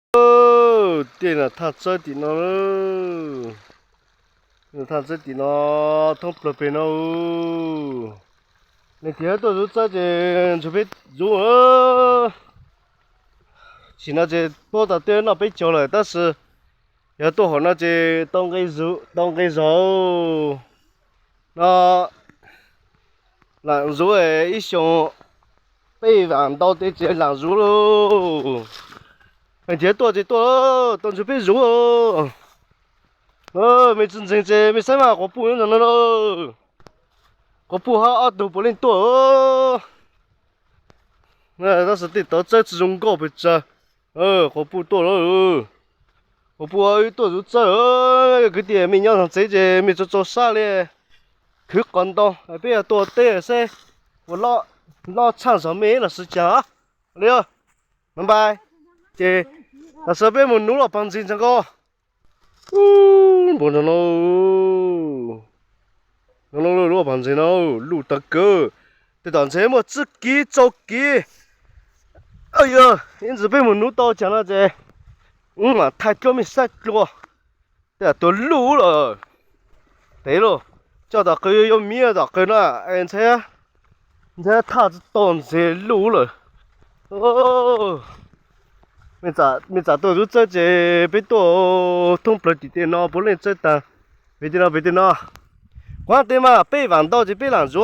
Tej no thaj txawb tim no, thaj txawb tim no thoob plaws pem no. Leej twg tuaj zuv txawb ces ntsug peb zuv. Sim no ces puab tas tej noj peb caug lawm tab sis yog tuaj hauv no ces tau nqi zog no. Lam zuv ib xyoos peb vam ntau tej ces lam zuv lauj. Leej twg tuaj ces tuaj, tau ntsug peb zuv. Mej tsi ntseeg ces mej saib mas quas puj nyob ntawm no. Quas puj hab ob tug puav leej tuaj. Tab sis tej tod txawb tsi zoo nkauj pes tsawg. Quas puj tuaj lawm. Quas puj wb tuaj zuv txawb. Kwv tij mej nyob txog tsev ces mej txaus txaus sab li, khwv qos ntau, peb yog tuaj teb seb puas lob tshaj zog mej los sis cas li. Bye bye. Ces tam sim peb mus nuv lub pas ntses ntawd ko. Npaum no, lub pas ntses no luj tawv kawg. Tej tom ntses muaj tsib kiv rau kiv. Yog ib ntsis peb mus nuv tau cas no ces wb mam thaij rua mej saib dlua. Tej tom tuag luj lawm. Tev lauj, coj tom qw yuav miv tom qw no, ntxheb thaj tsi tau ntses luj lawm. Mej txawm tuaj zuv txawb ces peb tuaj thoob plaws tim tej no puav leej txawb tag. Pem tej no, pem tej no, quav tej mas peb vam ntau ces peb lam zuv.